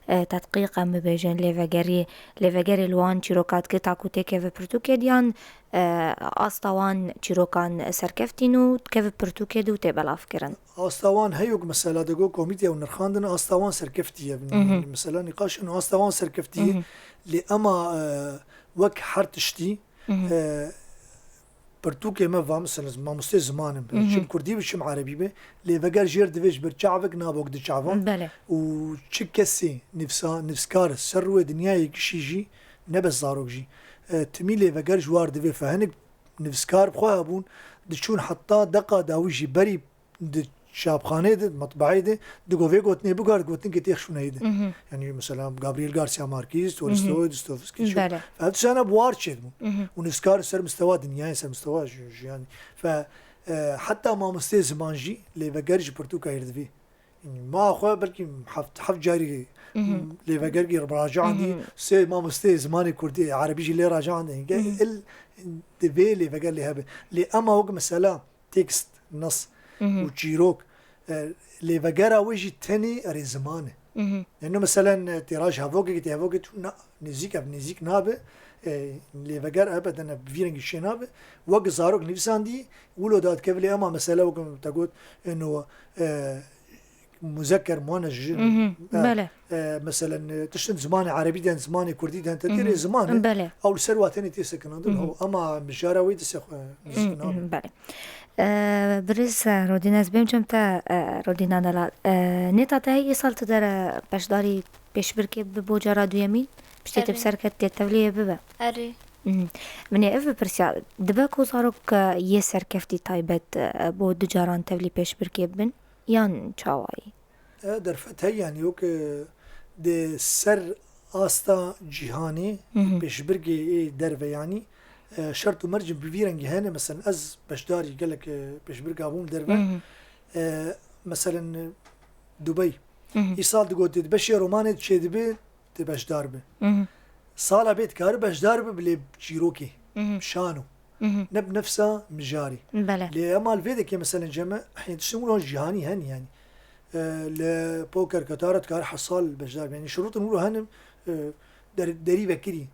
tedqîq, em bibêjin lêvegerî, lêvegerê li wan çîroka dike ta ku têkeve pirtûkê diyan, e, asta wan çîrokan serkeftîn û dikeve pirtûkê de û tê belavkirin. Asta wan heyok mesela digo komîtê ew nirxandin, asta wan serkeftî ye. Mhm. Mesela nîqaş ino asta wan serkeftî ye. Mhm. Lê ema, e, wek her tiştî, mhm, e, pirtûkê me va mesela mamostê ziman im. Mhm. Çim kurdî bi çim erebî bi. Lê veger jêr divê ji ber çavek nabok di çavan. Belê. Û çi kesî nivsa-, nivskar ser rûyê dinyayê kişî jî, ne bes zarok jî. E, timî lê veger ji war divê fe. Hinek nivskar bi xwe hebûn, diçûn heta deqa dawî jî berî di çapxaneyê de, di metbeeyê de, digo vê gotinê bigor, gotinkê tê xişûneyê de. Mhm. Yanî mesela Gabriel Garcia Marquez, Tolstoy, mhm, Dostoyevsky, belê, ev tiştana bi war çêdibûn. Mhm. Û nivskar ser mistewa dinyayê, ser mistewa ji-, jiyanî. Fe, e, heta mamostê ziman jî lê veger ji pirtûka hêr divê. Ma xwe belkî heft, heft carî, mhm, lê vegerkî racian dî, mhm, sê mamostê zimanê kurdî, erebî jî lê racian dî. Mhm. Il divê lê veger lê hebe. Lê ema wek mesela tekst, nas, mhm, û çîrok, e, lê vegera wê jî tenê erê ziman e. Mhm. Yani mesela, e, têra ji hevokekê, tê hevokê tu na, nêzîk ev nêzîk nabe, e, lê veger ebeden bi vî rengî çê nabe. Wek zarok nivîsandî, wilo dadikeve lê ema mesela wek te got, eno, e, muzekker, muannes, jin. Mhm, e, belê. E, meselen, e, tiştin zimanê erebî den, zimanê kurdî den, te dî, mhm, rê ziman e. Belê. Ew li ser watenê tê sekinandin, mhm, ho, ama mijara wê dise xwe, mhm, nizîk nabe. Mhm, belê. E, birêz, e, Rodîn, ez bêm çem te, e, Rodîna Delal. E, nêta te heye îsal tu dere beşdarî pêşbirkê bibe bo cara duyemîn? Piştê tu, erê, bi ser ket tê tevliyê bibe? Erê. Mhm. Min ê ev bipirsiya, dibe ku zarok, e, yê serkeftî taybet, e, bo du caran tevlî pêşbirkê bibin? Yan çawayî? E, derfet heye, yanî wek, e, di ser asta cîhanê, mhm, pêşbirkê ê derve, yanî, e, şert û mercên bi vî rengî hene. Meselen ez beşdarî gelek, e, pêşbirka bûm derve. Mhm. E, meselen, e, Dubey. Mhm. Îsal digotin, di beşê romanê çêdibe, tê beşdar bi. Mhm. Sala bê dikare beşdar bi, bi lê çîrokê, mhm, şano. Mhm. Ne bi nefsa mijarî. Belê. Lê ema li vê dekê meselen ceme, hê tiştin wilo cîhanî hene yanî. E, li poker ketara dikare hesal beşdar bi. Yanî şirûtin wilo hene, e, der-, derî vekirî.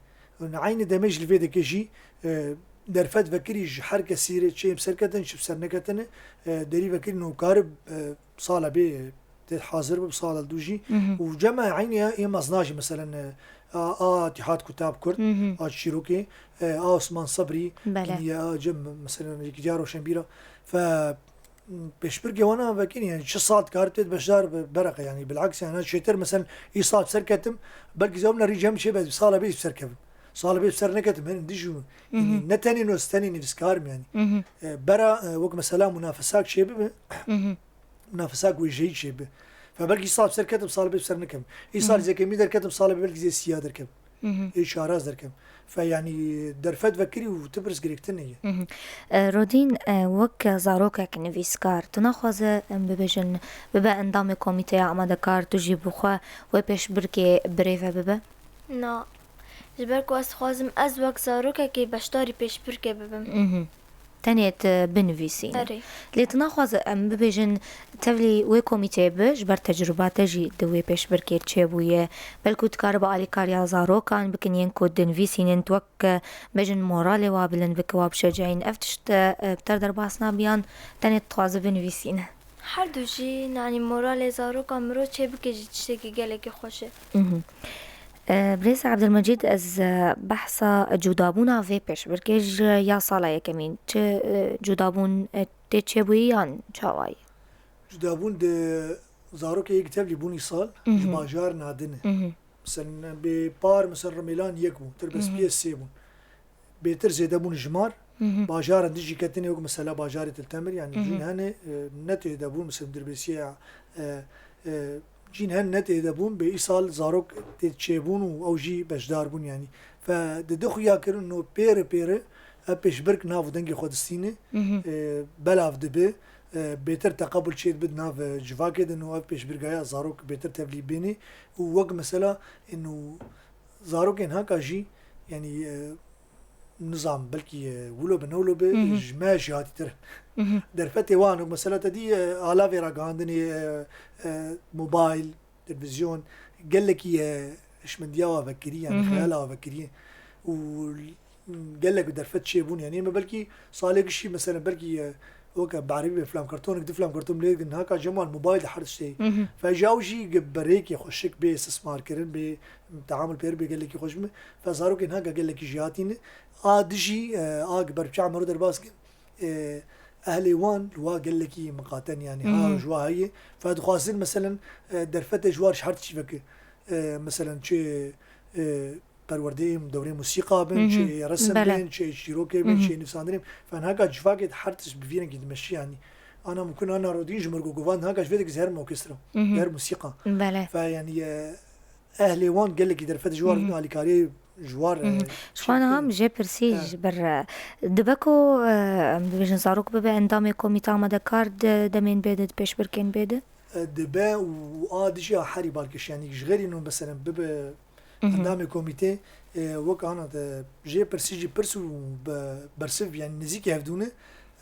Eynî demê jî li vê dekê jî, e, derfet vekirî ji her kesî re çê bi ser ketine, çê bi ser neketine, e, derî vekirî nokare, e, sala bê tê hazir bi, bi sala dû jî. Mhm. Û cem e eynî ya ê mezna jî, meselen, e, a, a Tîhad Kutab Kurd, mhm, a Çîrokê, e, a Osman Sebrî, belê, yanî ya cem, meselen, Yekîtiya Roşenbîra. Fe, pêşbirkê wana vekirî, yanî çi sal dikare tê beşdar bi, bereqe, yanî bilaks, yanî çêtir, meselen, îsal bi ser ketim, belkî zewm nerî cem çê be, sala bê bi ser kevim. Sala bê bi ser neketim, hin dij û, yanî, mhm, ne tenê nos, tenê nivîskar im, yanî. Mhm. E, bera, e, wek mesela munafesak çê bibe, mhm, nafesak wêjeyî çêbe. Fe belkî sal bi ser ketim, sal bê bi ser nekem. Îsal, mhm, zekemî derketim, sal bê belkî zê siya derkem. Mhm. Ê çaraz derkem. Fe yanî derfet vekirî û ti pirs girêktin heye. Mhm. E, Rodîn, e, wek zarokek nivîskar, tu naxwaze, em bibêjin, bibe endamê komîteya amadekar, tu jî bi xwe wê pêşbirkê birêve bibe? Na. Ji ber ku ez dixwazim ez wek zarokekê beşdarî pêşbirkê bibim. Mhm. Tenê tu binivîsîne. Erê. Lê tu naxwaze em bibêjin tevlî wê komîteyê bi, ji ber tecrûba te jî di wê pêşbirkê çêbûye. Belkû dikare bi alîkariya zarokan bikin yên ku dinivîsînin, tu wek bêjin moralê wa bilind bike, wa bişeceyîn. Ev tişt e, bi te derbas nabiyan, tenê dixwaze binivîsîne. Her du jî, nanî moralê zaroka mirov çêbike jî tiştekî gelekî xweş e. Mhm. E, Birêz Ebdilmecîd, ez e, behsa cudabûna vê pêşbirkê ji ya sala yekemîn. Çi e, cudabûn e, tê çêbûyî yan çawa ye? Cudabûn di zarokê yek tevlî bûn îsal ji bajar nadin e. Mhm. Mesela bê par, mesela Rimêlan yek bû, Tirbespiyê sê bûn. Bêtir zêde bûn jimar. Mhm. Bajaran dijî ketine wek mesela bajarê Til Temir, yanî cîn hene, e, ne têde bûn, mesela Dirbêsiye, e, e, cîn hene ne têde bûn, bê îsal zarok tê çêbûn û ew jî beşdar bûn yanî. Fe di du xuya kirin û pêre pêre ev pêşbirk nav û dengê xwe distîne, Mhm. e, belav dibe, e, bêtir teqebul çêdibe di nav, e, civakê de û ev pêşbirgaya zarok bêtir tevlî bêne û wek mesela ên û zarokên haka jî, yanî, e, nizam, belkî, e, wilo be, newlo be, Mhm. ji me jî hatîtir. Mhm. Derfetê wan, mesela te dî, e, alavê ragihandinê, e, e, mobayl, televîzyon, gelekî, e, hişmendiya wa vekirî, yanî Mhm. xeyala wa vekirî. Û gelek bi derfet çêbûn, yanî me belkî salê gişî, mesela belkî, e, weke bi erebî be filan kartonek, du filan karton lê digin, haka cemal mobayl de her tiştê. Mhm. Fe ji ew jî gi berêkê xweşik bê istismar kirin, bê teamul pêr bê gelekî xweş bin. Fe zarokên haka gelekî jî hatîne. A dijî, e, a gi berpiça mero derbas kin, e, ehlê wan li wa gelekî miqaten, yanî ha Mhm. ji wa heye. Fe dixwazin, meselen, e, derfetê ji war ji her tişî veke. E, meselen, çi, e, perwerdeyê dewrê musîqa bin, Mhm. çi resim Bele. bin, çi çîrokê bin, Mhm. çi nivîsandinê bin. Fe niha ka civakê di her tişt bi vî rengî dimeşî, yanî. Ana mumkin ana rodîn ji mirgogovan niha ka ji vê dikî her orkestra, Mhm. her musîqa. Bele. Fe yanî, e, ehlê wan gelekî derfet ji war Mhm. alîkariyê ji war, Mhm. e, Ji xwe niha min jê pirsî Eh. ji ber, e, dibe ku, e, em bibêjin zarok bibe endamê komîta amadekar di demên bê de, di pêşbirkên bê de? E, dibe û a dijî a herî balkêş, yanî ji xêrî no, meselen, bibe Mhm. endamê komîtê, e, wek ana te jê pirsî jî pirs û be-, bersiv, yanî nêzîkî hevdû ne,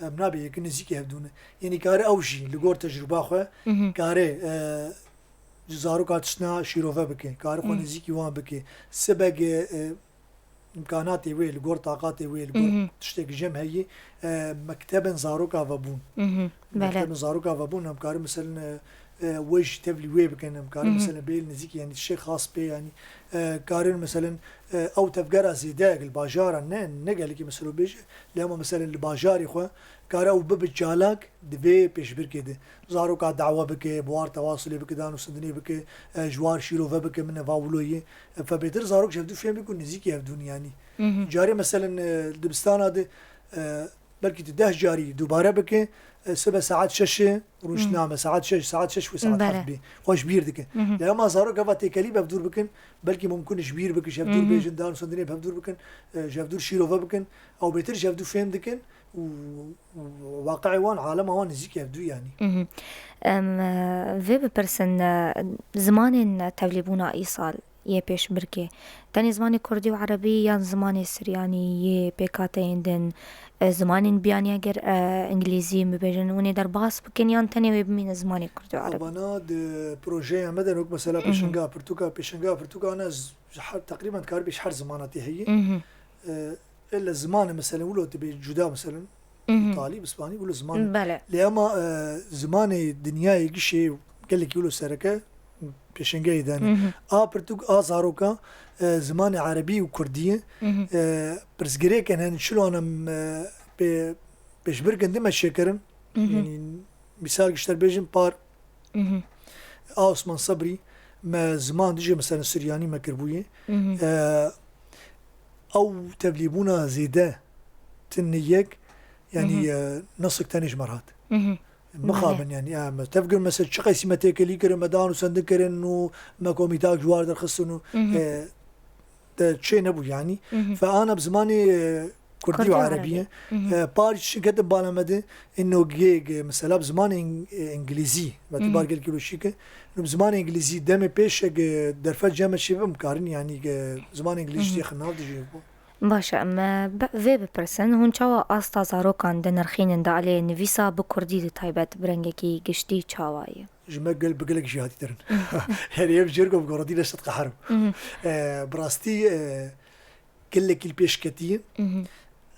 em nabê yek nêzîkî hevdû ne. Yanî kare ew jî li gor tecrûba xwe Mhm. kare, e, ji zaroka tiştna şîrove bike, kare xwe Mhm. nêzîkî wan bike. Sibek, e, îmkanatê wê, li gor taqatê wê, li gor Mhm. tiştekî jem heyî, e, mektebên zaroka vebûn. Mhm. Bele. Mektebên zaroka vebûn, em karin, meselen, e, e, wê jî tevlî wê bikin, em karin, Mhm. meselen, bê li nêzîkî, yanî tiştê xas bê, yanî, e, karin, meselen, e, ew tevgera zêde, li bajara ne, ne gelekî, meselo bêje, lê hema, meselen, li bajarê xwe, kare ew bibe çalak di vê pêşbirkê de. Zaroka dawa bike, bi war tewasulê bike, danûstendinê bike, e, ji war şîrove bike, min eva wilo ye. E, fe bêtir zarok ji hevdû fêm bike û nêzîkî hevdûn, yanî. Mhm. Carê, meselen, e, dibistana de, e, belkî tu deh carî dubare bike, e, sibe saet şeşê rûnişt Mhm. name, saet şeş, saet şeş wê saet Bele. heft bî. Xwe ji bîr dike. Mhm. Lê hema zarok eva têkelî bi hevdûr bikin, belkî mumkin ji bîr bike, ji hevdûr Mhm. bêjin, danûstendinê bi hevdûr bikin, e, ji hevdûr şîrove bikin, ew bêtir ji hevdû fêm dikin û, û waqiê wan, alema wan nêzîkî hevdû, yanî. Mhm. Em, e, vê bipirsin, e, zimanên tevlîbûna îsal yê pêşbirkê, tenê zimanê kurdî û erebî yan zimanê siryanî yê pêkhateyên din, e, zimanên biyanî eger, e, îngilîzî bibêjin, hûn ê derbas bikin yan tenê wê bimîne zimanê kurdî û erebî? Bana di projeya me de wek mesela Mhm. pêşengeha pirtûka, pêşengeha pirtûka ana ji her, teqrîben dikare bê ji her zimana tê heye. Mhm. E, Ella zimanê, meselen, wilo dibê cuda, meselen, Mhm. Îtalî, bi Spanî, wilo ziman. Bele. Lê ema, e, zimanê dinyayê gişê gelekî wilo sereke pêşengeyê de ne. Mhm. A pirtûk, a zaroka, e, zimanê erebî û kurdî ye. Mhm. E, pirsgirêkên hene, çilo em, e, pê, pêşbirkên din me çêkirin. Mhm. Yanî, mîsal gişter bêjin, par Mhm. A Osman Sebrî, me ziman dijî, mesela, Suryanî me kiribûye. Mhm. E, ew tevlîbûna zêde tine yek, yanî, Mhm. e, nasik tenê ji me re hat. Mhm. Mixabin, Belê. Yanî, e, me tevgir, mesela, çi qeysî me têkelî kirin, me danûstendin kirin û me komîtak ji war derxistin û, Mhm. e, te çê nebû, yanî. Mhm. Fe ana bi zimanê, e, Kurdî û Erebî ye. E, par şirketê bala me de, ino gê, gê, mesela bi zimanê ing-, e, îngilîzî, ve tî bar gelkî lo şîke. Ino bi zimanê îngilîzî demê pêş, e, derfet cem me çê bim karin, yanî, e, zimanê îngilîzî tê xinav dijî bo. Baş e, em, e, be-, vê bipirsin, hûn çawa asta zarokan dinirxînin di aliyê nivîsa bi kurdî di taybet bi rengekî giştî çawa ye? Ji me gel-, bi gelek jêhatîtir in. Herî ev jêr ku bi gorodî leşt qeherim. E, bi rastî, e, gelekî li pêş ketiye.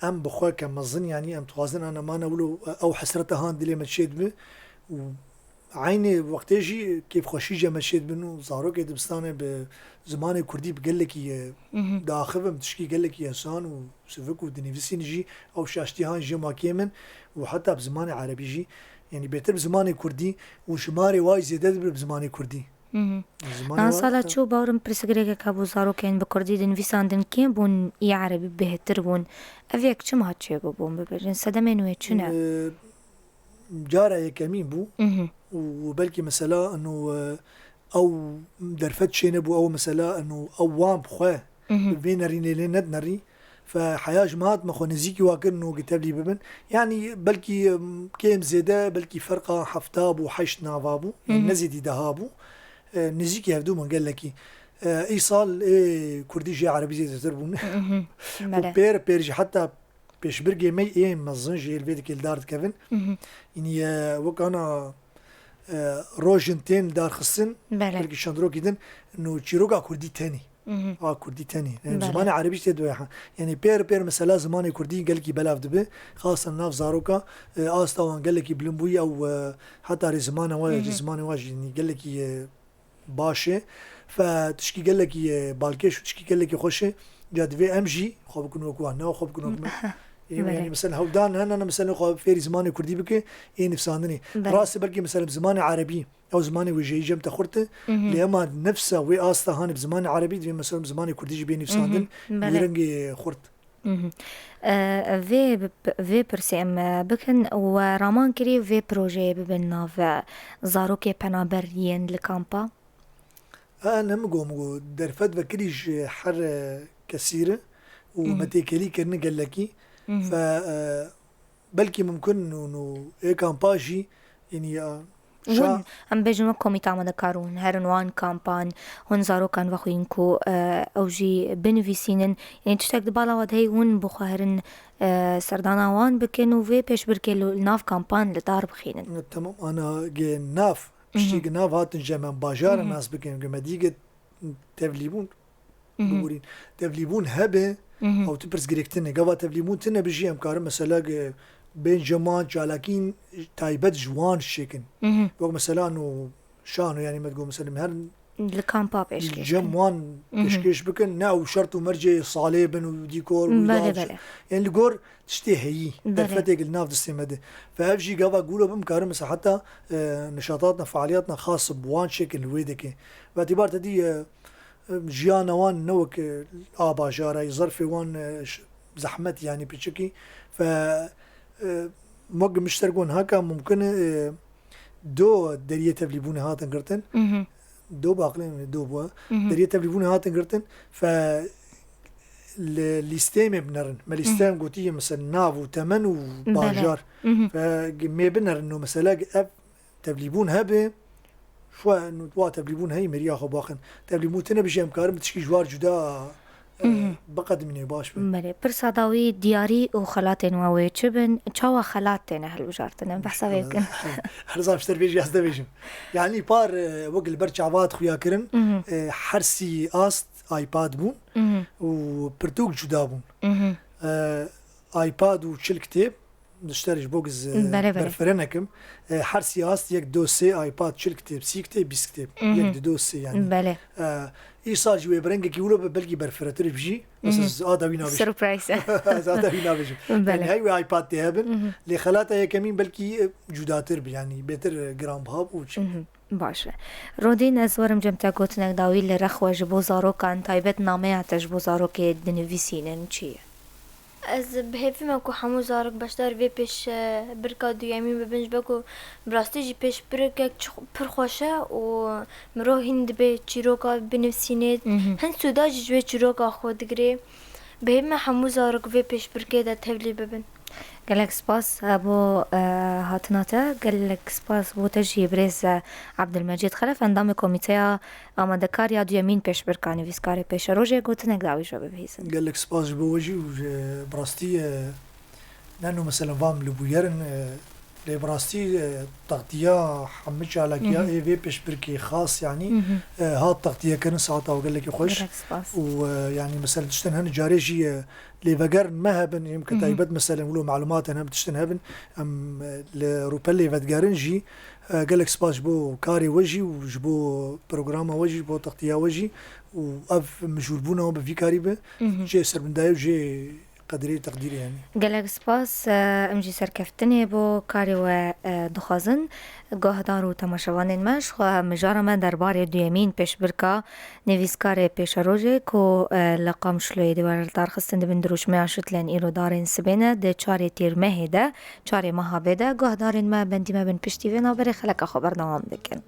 Em bi xwe ke mezin, yanî em dixwazin ana mane wilo ew hesreta han dilê me çêdibe û eynê wextê jî kêfxweşî cem me çêdibin û zarokê dibistanê bi zimanê kurdî bi gelekî, e, diaxivim, tişkî gelekî esan û sivik û dinivîsîn jî ew şaştî han jê ma kêm in û heta bi zimanê erebî jî, yanî bêtir bi zimanê kurdî û jimarê wa jî zêde dibe bi zimanê kurdî. Niha sala çû bawerim pirsgirêkek hebû, zarokên bi kurdî dinivîsandin kêm bûn, yê erebî bêhtir bûn. Ev yek çima çêbû bûn bibêjin? Sedemên wê çi ne? Cara yekemîn bû û belkî mesela ino, e, ew derfet çênebû, ew mesela ino ew wan bi xwe bi vê nerînê lê nednerî. Fe heya ji me hat me xwe nêzîkî wa kirin û gi tevlî bibin. Yanî belkî, em, kêm zêde, belkî ferqa hefta bû, heşt nava bû. Yanî ne zêdî deha bû. E, nêzîkî hevdû bûn gelekî. E, îsal ê kurdî jê erebî zêdetir bûn. Û pêr pêr jî heta pêşbirgê me ê mezin jî li vê dikê li dar dikevin. Yanî, e, wek ana, e, rojin tên li dar xistin, belkî şandrokî din, no çîroka kurdî tenî. A kurdî tenê. Yanî zimanê erebî jî tê de ya. Yanî pêr pêr mesela zimanê kurdî gelekî belav dibe. Xasen nav zaroka, e, asta wan gelekî bilind bûyî ew, e, heta rê zimana wa, rê zimanê wa jî, yanî gelekî, e, baş e. Fe tişkî gelekî, e, balkêş û tişkî gelekî xweş e. Ca divê em jî xwe bikin wek wan, ne xwe bikin wek me. Ê, yanî mesela hewdan hene, ne mesela xwe fêrî zimanê kurdî bike, ê nivsandinê. Rast e, belkî mesela bi zimanê erebî, ew zimanê wêjeyî cem te xurt e, lê ema nifsa wê asta hanê bi zimanê erebî, divê mesela bi zimanê kurdî jî bê nivsandin, wî rengê xurt. E, vê bi-, vê pirsê em, e, bikin, we raman kirî vê projeyê bibin nav, e, zarokê penaber yên li kampa? E, ne min got, min got, derfet vekirî ji her, e, kesî re û me têkelî kirine gelekî. Fe, e, belkî mimkun û, û ê kampa jî, yanî, e, Hûn, em bêjin wek komîte amadekar hûn herin wan kampan, hûn zarokan vexwîn ku, e, ew jî binivîsînin. Yanî tiştek di bala we de heye hûn bi xwe herin, e, serdana wan bikin û vê pêşbirkê li nav kampan li dar bixînin. Temam, ana ge nav, piştî ge nav hatin ji me bajara nas bikin, ge me dî ge tevlîbûn. Bibûrîn. Tevlîbûn hebe, ew tu pirsgirêk tune. Gava tevlîbûn tune bi jî em karin mesela ge bên cem wan çalakîn taybet ji wan çêkin. Wek mesela no şano, yanî me digot mesela her li kampa pêşkêş cem wan pêşkêş bikin. Ne ew şert û mercê salê bin û dîkor û Belê, belê. Yanî li gor tiştê heyî, Belê. Derfetêk li nav distê me de. Fe ev jî gava gûro bim karin mesela heta, e, nişatatna, fealiyatna xas bi wan çêkin li wê dikê. Ve tîbar te dî, e, Jiyana wan ne wek, e, a bajara, zerfê wan, e, ş-, zehmet, yanî piçikî. Fe, e, wek mişter gon haka mumkin e, do deriyê tevlîbûnê hatin girtin. Do baqlên do bû. Deriyê tevlîbûnê hatin girtin. Fe li lîsteyê me binerin. Me lîsteyê gotiye mesela nav û temen û Belê. Bajar. Fe mê binerin no mesela ev tevlîbûn hebe, xwe wa tevlîbûn heyî meriya xwe baxin. Tevlîbûn tune bijî em karin bi tişkî ji war cuda, e, biqedimîne baş be. Belê. Pirsa dawî diyarî û xelatên we wê çi bin? Çawa xelat têne hilbijartin? Em behsa vê bikin. Her zaf ji te re bêjî ez de bêjim. Yanî par, e, wek li ber çavat xuya kirin, e, her sî ast iPad bûn û pirtûk cuda bûn. E, iPad û çil kitêb, Dişter ji bo giz, e, Belê, belê. Berfire nekim. E, her sî ast yek, do, sê, iPad, çil kitêb, sî kitêb, bîst kitêb. Yek, di, do, sê yanî. Belê. E, îsal jî wê bi rengekî wilo be, belkî berfiretir bijî. Bes ez ada wî nabêjim. Surprise. Ez ada wî nabêjim. Belê. Yanî hey wê iPad tê hebin. Lê xelata yekemîn belkî, e, cudatir bi, yanî bêtir, e, giranbiha bû çi. Baş e. Rodîn, ez werim cem te gotinek dawî li rex we ji bo zarokan taybet nameya te ji bo zarokê dinivîsînin çi ye? Ez bi hêvî me ku hemû zarok beşdar vê pêş, e, birka duyemîn bibin, ji ber ku bi rastî jî pêşbirkek çi-, pir xweş e û mirov hîn dibê çîroka binivîsînê. Hin sûda jî ji wê çîroka xwe digirê. Bi hêvî me hemû zarok vê pêşbirkê de tevlî bibin. Gelek spas, e, bo, e, hatina te. Gelek spas bo te jî birêz, e, Abdulmecîd Xelef, endamê Komîteya Amadekariya Duyemîn Pêşbirka Nivîskarê Pêşerojê, gotinek dawî ji we bibihîzin. Gelek spas ji bo we jî û ji, bi rastî, e, neno, meselen, van li bûyer in, e, lê bi rastî, e, textiya hemî çalakiya Hı hı. ê vê pêşbirkê xas, yanî, Hı hı. e, hat textiyekirin, saeta xwe gelekî xweş. Gelek spas. Û, e, yanî, meselen, tiştin hene carê jî, e, lêvegerin me hebin, êm ki Hı hı. taybet, meselen, wilo malumatên hebin, tiştin hebin, em, e, li rûpelê vedigerin jî, e, gelek spas ji bo karê we jî û ji bo programa we jî, ji bo textiya we jî û ev mijûlbûna we bi vî karî be, Hı hı. jê serbindayê û jê qedirê û teqdîrê, yanî. Gelek spas, e, em jî serkeftinê bo karê we, e, dixwazin. Guhdar û temaşevanên me, ji xwe mijara me derbarê duyemîn pêşbirka nivîskarê Pêşerojê ku, e, li Qamişloyê di were lidarxistin di bin dirûşmeya şutlên îro darên sibê ne, di çarê tîrmehê de, çarê meha bê de, guhdarên me bendî me bin piştî vê navberê xeleka xwe berdewam dikin.